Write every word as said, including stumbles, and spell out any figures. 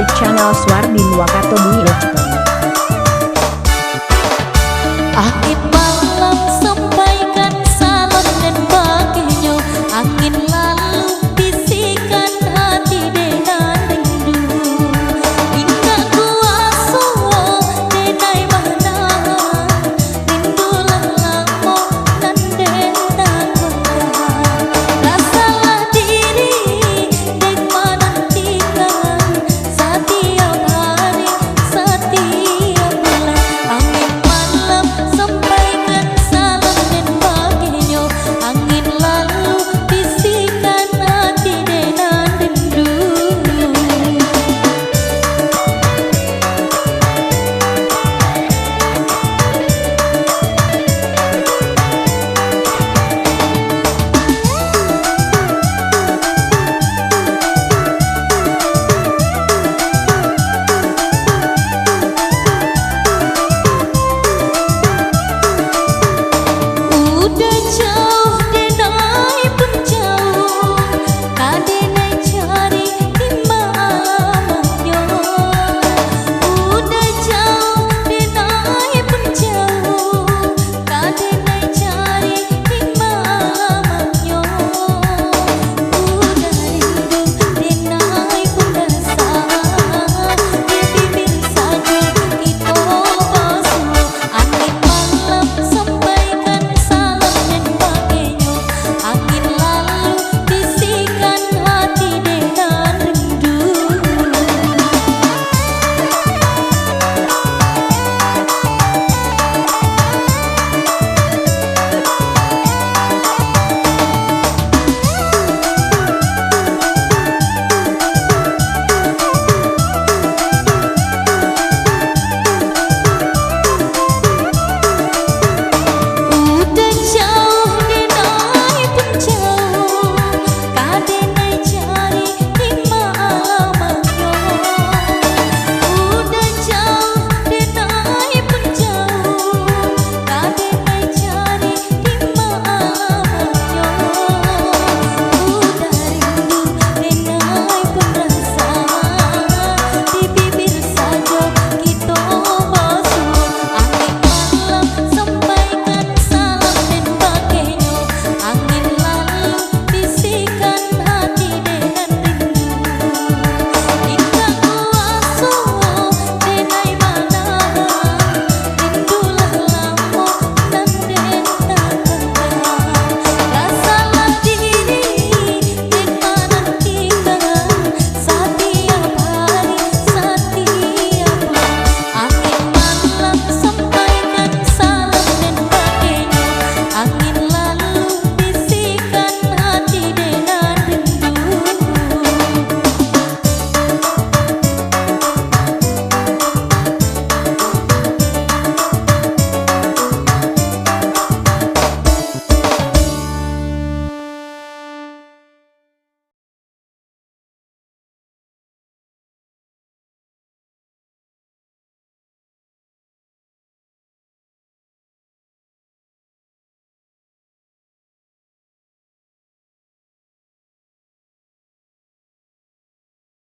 Channel Suar di Wakato Bumi Locipon. Angin malam sampaikan salam nan baginyo, angin lalu bisikan hati dek nan rindu. Indak kuaso denai manahan, rindu lah lamo nan denai manahan. Rasalah diri dek manantikan satiap hari, satiap bulan. Angin malam sampaikan salam nan baginyo, angin lalu bisikan hati dek nan rindu. Udah jauh denai pun jauh, ka di